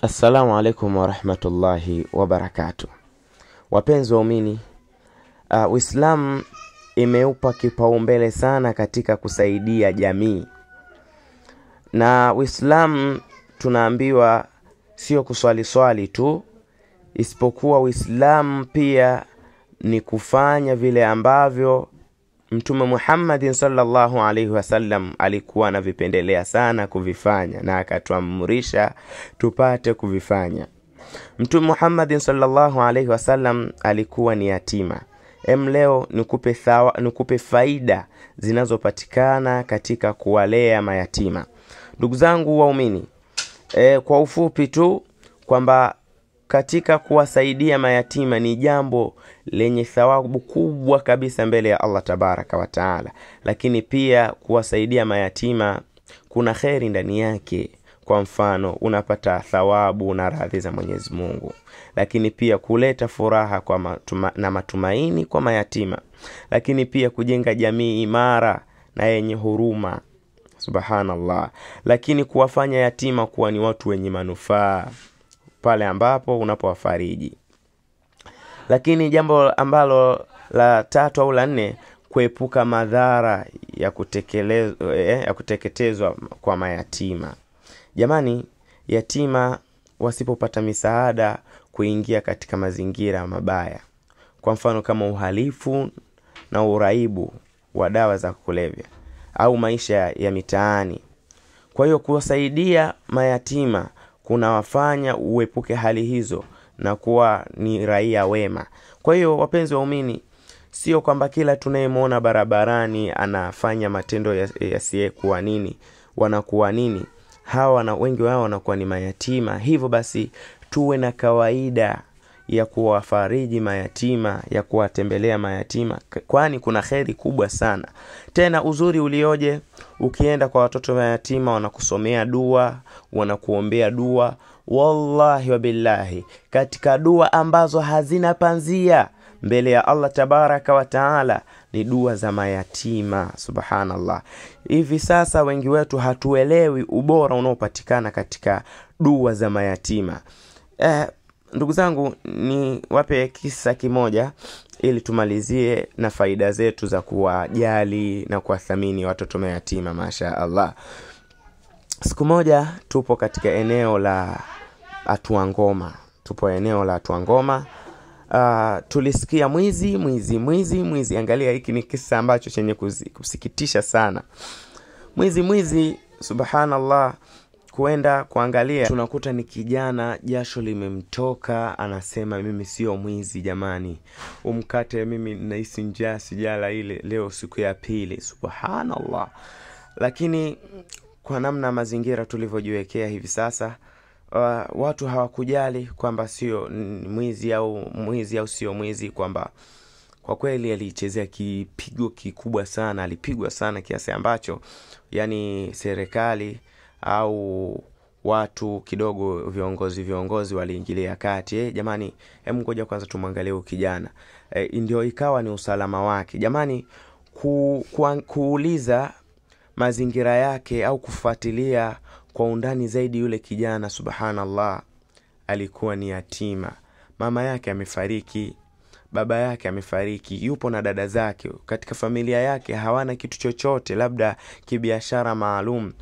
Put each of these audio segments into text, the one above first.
Assalamu alaikum warahmatullahi wabarakatuh. Wapenzi waumini, Uislamu imeupa kipaumbele sana katika kusaidia jamii. Na Uislamu tunaambiwa sio kuswali swali tu, isipokuwa Uislamu pia ni kufanya vile ambavyo Mtume Muhammad sallallahu alaihi wasallam alikuwa anavipendelea sana kuvifanya na akatuamrisha tupate kuvifanya. Mtume Muhammad sallallahu alaihi wasallam alikuwa ni yatima. Leo nikupe faida zinazopatikana katika kuwalea mayatima. Ndugu zangu waumini, kwa ufupi tu kwamba katika kuwasaidia mayatima ni jambo lenye thawabu kubwa kabisa mbele ya Allah tabaraka wa taala. Lakini pia kuwasaidia mayatima kuna kheri ndani yake. Kwa mfano unapata thawabu na radhi za Mwenyezi Mungu. Lakini pia kuleta furaha kwa na matumaini kwa mayatima. Lakini pia kujenga jamii imara na yenye huruma. Subhanallah. Lakini kuwafanya yatima kuwa ni watu wenye manufaa pale ambapo unapowafariji. Lakini jambo ambalo la tatu au la nne, kuepuka madhara ya kuteketezwa kwa mayatima. Jamani, yatima wasipopata misaada kuingia katika mazingira mabaya, kwa mfano kama uhalifu na uraibu wa dawa za kulevya au maisha ya mitaani. Kwa hiyo kuwasaidia mayatima kunawafanya uepuke hali hizo na kuwa ni raia wema. Kwa hiyo wapenzi waumini, sio kwamba kila tunayemuona barabarani anafanya matendo yasiyekuwa nini, wanakuwa nini. Hawa na wengi wao wanakuwa ni mayatima. Hivyo basi tuwe na kawaida ya kuwafariji mayatima, ya kuwatembelea mayatima, kwani kuna kheri kubwa sana. Tena uzuri ulioje, ukienda kwa watoto mayatima wanakusomea dua, wanakuombea dua. Wallahi wa billahi, katika dua ambazo hazina panzia mbele ya Allah tabaraka wa taala ni dua za mayatima. Subhanallah. Hivi sasa wengi wetu hatuelewi ubora unaopatikana katika dua za mayatima. Ndugu zangu, ni wape kisa kimoja ili tumalizie na faida zetu za kuwajali na kuwathamini watoto mayatima. Masha Allah. Siku moja tupo katika eneo la Atuangoma. Tulisikia mwizi mwizi mwizi mwizi. Angalia, hiki ni kisa ambacho chenye kusikitisha sana. Mwizi mwizi, subhanallah. Kuenda kuangalia tunakuta ni kijana, jasho limemtoka, anasema mimi sio mwizi jamani, umkate mimi nahisi njaa, sijala ile leo siku ya pili. Subhanallah. Lakini kwa namna mazingira tulivyojiwekea hivi sasa, watu hawakujali kwamba sio mwizi au mwizi au sio mwizi, kwamba kwa kweli alichezea kipigo kikubwa sana, alipigwa sana kiasi ambacho yani serikali au watu kidogo viongozi waliingilia kati. Jamani, hebu ngoja kwanza tumwangalie huyu kijana. Ndio ikawa ni usalama wake. Jamani, kuuliza mazingira yake au kufuatilia kwa undani zaidi yule kijana, subhanallah, alikuwa ni yatima. Mama yake amefariki, baba yake amefariki, yupo na dada zake. Katika familia yake hawana kitu chochote, labda kibiashara maalum.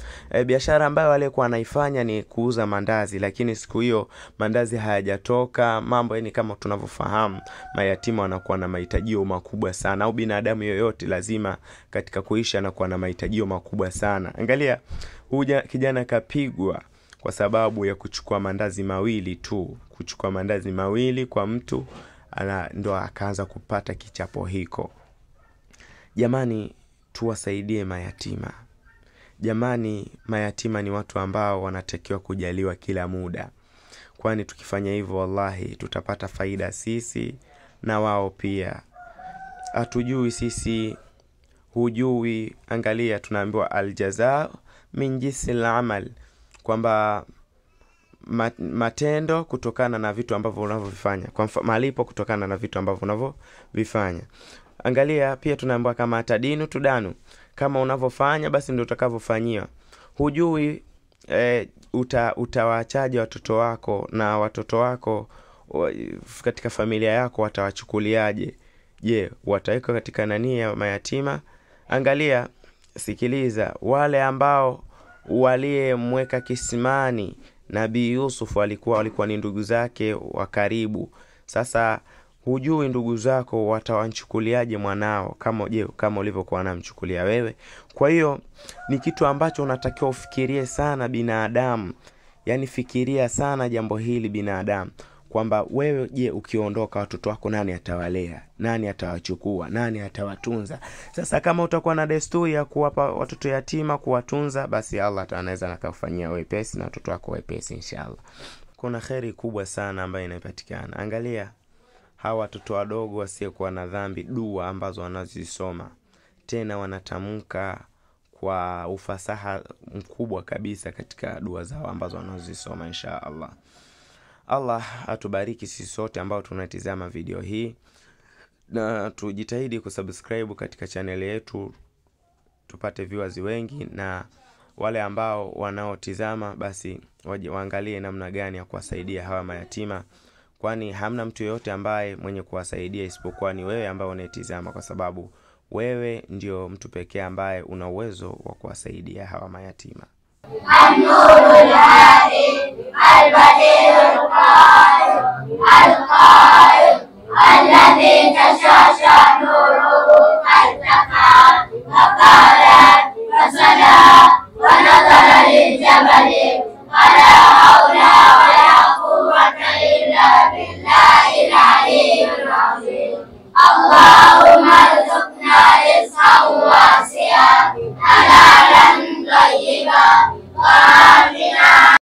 Biashara ambayo alikuwa anaifanya ni kuuza mandazi, lakini siku hiyo mandazi hayajatoka. Mambo yani kama tunavyofahamu, mayatima wanakuwa na mahitajio makubwa sana, au binadamu yoyote lazima katika kuishi anakuwa na mahitajio makubwa sana. Angalia, huyu kijana kapigwa kwa sababu ya kuchukua mandazi mawili tu, kuchukua mandazi mawili kwa mtu, ndo akaanza kupata kichapo hiko. Jamani, tuwasaidie mayatima. Jamani, mayatima ni watu ambao wanatakiwa kujaliwa kila muda, kwani tukifanya hivyo wallahi tutapata faida sisi na wao pia. Hatujui sisi, hujui. Angalia, tunaambiwa aljaza min jinsil amal, kwamba matendo kutokana na vitu ambavyo unavyovifanya, kwa malipo kutokana na vitu ambavyo unavyovifanya. Angalia pia tunaambiwa kama tadinu tudanu, kama unavyofanya basi ndio utakavyofanyiwa. Hujui Utawaachaje watoto wako, na watoto wako katika familia yako watawachukuliaje? Je, watawekwa katika nani ya mayatima? Angalia, sikiliza, wale ambao waliyemweka kisimani Nabii Yusuf walikuwa ni ndugu zake wa karibu. Sasa hujui ndugu zako watawachukuliaje mwanao, kama ulivyokuwa unamchukulia wewe. Kwa hiyo ni kitu ambacho unatakiwa ufikirie sana binadamu. Yaani fikiria sana jambo hili binadamu, kwamba wewe je, ukiondoka watoto wako nani atawalea? Nani atawachukua? Nani atawatunza? Sasa kama utakuwa na desturi ya kuwapa watoto yatima, kuwatunza, basi Allah anaweza akakufanyia wepesi na watoto wako wepesi inshallah. Kuna kheri kubwa sana ambayo inapatikana. Angalia hawa watoto wadogo wasiokuwa na dhambi, dua ambazo wanazisoma, tena wanatamka kwa ufasaha mkubwa kabisa katika dua zao ambazo wanazisoma inshallah. Allah atubariki sisi sote ambao tunatizama video hii, na tujitahidi kusubscribe katika channel yetu tupate viewers wengi, na wale ambao wanaotizama basi waangalie namna gani ya kuwasaidia hawa mayatima, kwani hamna mtu yeyote ambaye mwenye kuwasaidia isipokuwa ni wewe ambaye unaitizama, kwa sababu wewe ndio mtu pekee ambaye una uwezo wa kuwasaidia hawa mayatima. An-nurul